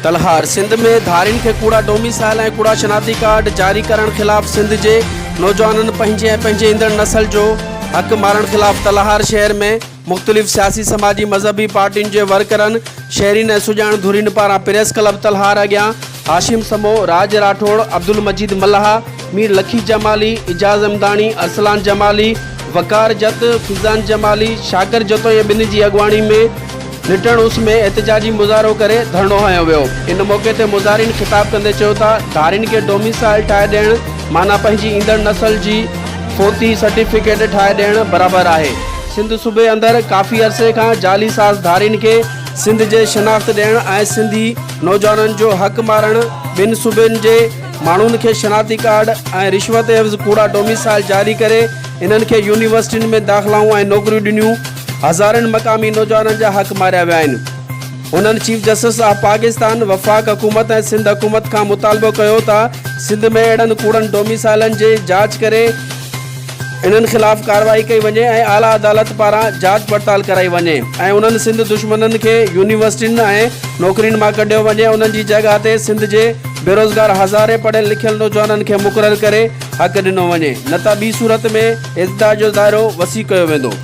تلهار، سنڌ ۾ ڌارين کي ڪوڙا ڊوميسائل ۽ ڪوڙا شناختي ڪارڊ جاري ڪرڻ خلاف سنڌ جي نوجوانن پنهنجي ۽ پنهنجي ايندڙ نسل جو حق مارڻ خلاف تلهار شهر ۾ مختلف سياسي سماجي مذهبي پارٽين جي ورڪرن شهرين ۽ سڄاڻ ڌرين پاران پريس ڪلب تلهار اڳيان هاشم سمو، راڄ راٺوڙ، عبدالمجيد ملاح، مير لکي جمالي، اعجاز احمداڻي، ارسلان جمالي، وقار جت، فيضان جمالي، شاڪر جتوئي ۽ ٻين جي اڳواڻي ۾ نٽهڻ اس ۾ احتجاجي مظاهرو ڪري ڌرڻو هنيو ويو. ان موقعي تي مظاهرين خطاب ڪندي چيو ته ڌارين کي ڊوميسائل ٺاهي ڏيڻ معنيٰ پنهنجي ايندڙ نسل جي فوتي سرٽيفڪيٽ ٺاهي ڏيڻ برابر آهي. سنڌ صوبي اندر ڪافي عرصي کان جعلي ساز ڌارين کي سنڌ جي شناخت ڏيڻ ۽ سنڌي نوجوانن جو حق مارڻ ٻن صوبن جي ماڻهن کي شناختي ڪارڊ ۽ رشوت عيوض ڪوڙا ڊوميسائل جاري ڪري انهن کي يونيورسٽين ۾ داخلائون ۽ نوڪريون ڏنيون هزارين مقامي نوجوانن جا حق ماريا ويا آهن. هنن چيف جسٽس آف پاڪستان، وفاق حڪومت ۽ سنڌ حڪومت کان مطالبو ڪيو ته سنڌ ۾ اهڙن ڪوڙن ڊوميسائلن جي جاچ ڪري انهن خلاف ڪارروائي ڪئي وڃي ۽ اعليٰ عدالت پاران جاچ پڙتال ڪرائي وڃي ۽ انهن سنڌ دشمنن کي يونيورسٽين ۽ نوڪرين مان ڪڍيو وڃي انهن جي جڳهه تي سنڌ جي بيروزگار هزارين پڙهيل لکيل نوجوانن کي مقرر ڪري حق ڏنو وڃي نه ته ٻي صورت ۾ احتجاج جو دائرو وسيع ڪيو ويندو.